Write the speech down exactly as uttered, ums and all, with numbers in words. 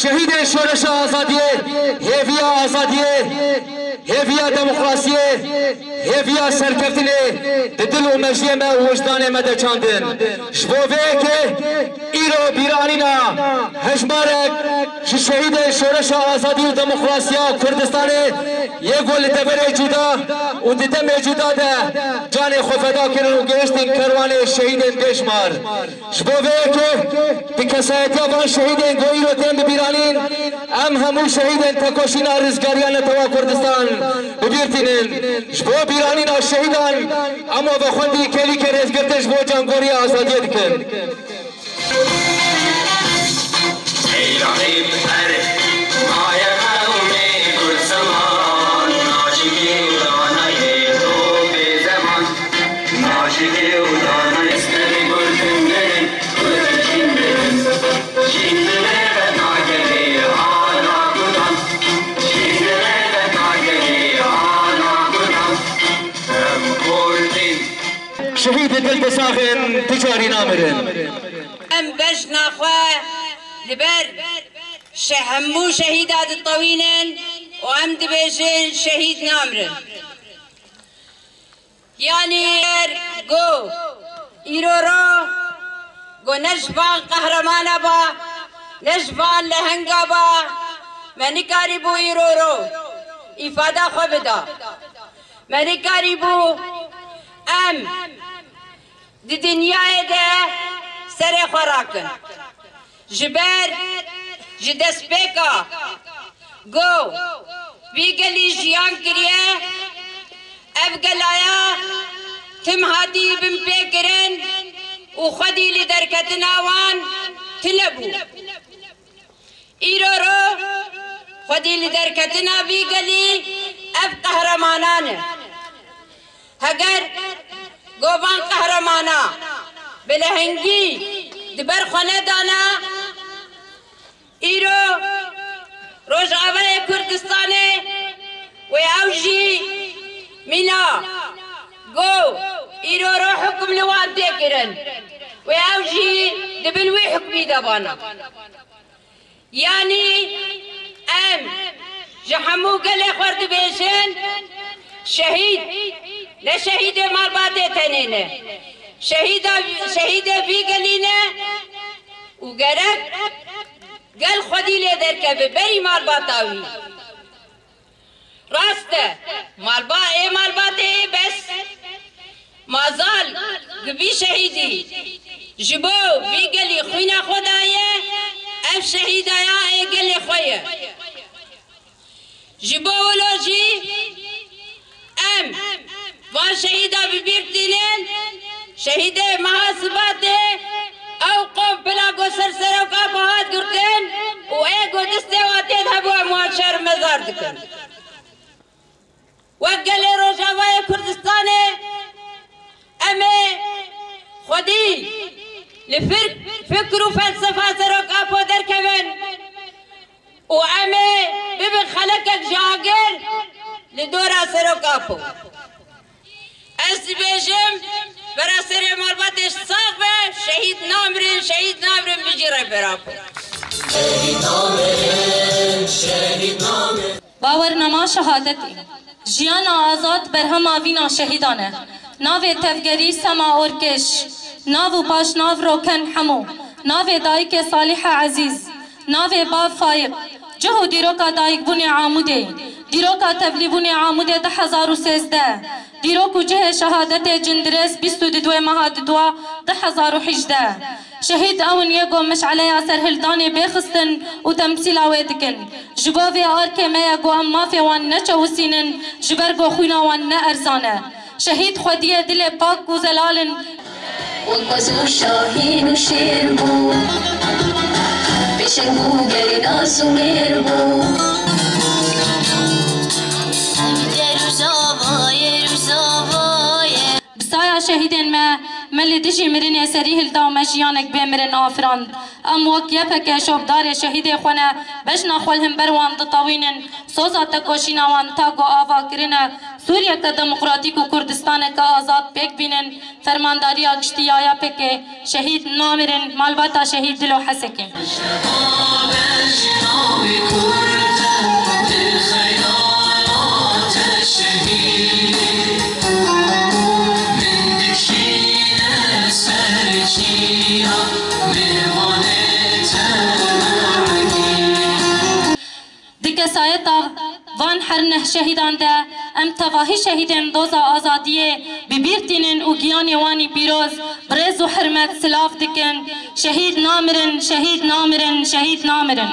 Şehîdên Şoreşa Azadiyê, hêviya azadiyê, hêviya demokrasiyê, hêviya serkeftinê di dil û mejiyê me û wijdanê me de çandin. Ji bo vê yekê îro bîranîna hejmarek ji şehîdên Şoreşa Azadî û Demokrasiya Kurdistanê yê ku li deverê cuda û di demê cuda de canê xwe feda kirin û gihiştin kerwanê şehîdên bêşmar. Ji bo vê yekê bi kesayetiya van şehîdên ku îro tên bibîranîn, em hemû şehîdên tekoşîna rizgariya Netewa Kurdistan bi bîr tînin. Ji bo bîranîna şehîdan em û vexwendî kêlîkê rêzgirtin ji bo cangoriya azadiyê dikin. Ey Rabî, her maye qewmê Kurd ziman, naşikî û danayê to bê zeman. Naşikî û danayê, Kurd jîn dirin, Kurd jîn dirin. Jîn dibe qedna gelê ana Kurdan. Jîn dibe qedna gelê ana Kurdan. Em Kurdin. Şehîd dil disaxin, ti carî namirin. Em bejna xwe li ber şe-, hemû şehîda ditewînin û em dibêjin şehîd namirin. Yanî go îro ro go ne ji van qehremana ba, ne ji van lehenga ba, me nikarîbû îro ro îfada xwe bida. Me nikarîbû em di dinyayê de serê xwe rakin. Ji ber ji destpêka go vî gelî jiyan kiriye, ev gelaya tim hatî binpêkirin û xwedî li derketina wan tune bû. Îro ro xwedî li derketina vî gelî ev qehremanan e. Heger go van qehremana bi lehengî di ber xwe nedana, îro Rojavayê Kurdistanê wê ew jî mîna go îro ro hukm li wan tê kirin, wê ew jî di bin wî hukmî de bana. Yanî em ji hemû gelê xwe dibêjin, şehîd ne şehîdê malbatê tenê ne. Şehîda, şehîdê vî gelî ne û gerek gel xwedî lê derkeve berî malbata wî. Rast e, malba ê malbatê yê bes. Mazal gi vî şehîdî ji bo vî gelî xwîna xwe daye, ev şehîdaya ê gelê xwe ye. Ji bo wilo jî em van şehîda bi bîr tînin, şehîdê meha Sibatê, ew qom pila ku ser Serok Apo hat girtin û ê ku distê wan tê de hebû, em wan şermezar dikin. Wek gelê Rojavayê Kurdistanê em ê xwedî li fir-, fikr û felsefa Serok Apo derkevin û em ê bibin xelekek ji agir li dora Serok Apo. Ez dibêjim, bera serê malbatê sax be, şehîd namirin, şehîd namirin, bijî Rêber Apo. Bawer nema şehadetê. Jiyana azad berhema vîna şehîdan e. Navê tevgerî Sema Orkeş, nav û paşnav Roken Hemo, navê dayikê Salîhe Ezîz, navê bav Fayik, cih û dîroka dayikbûnê Amûdê, dîroka tevlîbûnê Amûdê du hezar û sêzdeh, dîrok û cihê şehadetê Cindirês bîst û didwê meha didwa du hezar û hejdeh. Şehîd ew in yê ku meşeleya serhildanê bê xistin û temsîla wê dikin. Ji bo vê arkê me ye ku em mafê wan neçewisînin, ji ber ku xwîna wan ne erzan e. Şehîd xwediyê dilê pak û zelal in. Wek wez û şahîn û şêr bû, pêşeng bû gelê nas û mêr bû. Rojava ye, Rojava ye. Bi saya şehîdên me, me li dijî mirinê serî hilda û me jiyanek bê mirin afirand. Em wek Y P G şopdarê şehîdê xwe ne, bejna xwe li hember wan ditewînin, soza tekoşîna wan ta ku ava kirine, Sûriyeke demokratîk û Kurdistaneke azad pêk bînin, fermandariya giştî ya Y P G, şehîd namirin, malbata şehîd Dilo Hesekê. Tayeta van her neh şehîdan de em tevahî şehîdên doza azadiyê bi bîr tînin û giyanê wan î pîroz bi rêz û hurmet silav dikin. Şehîd namirin, şehîd namirin, şehîd namirin.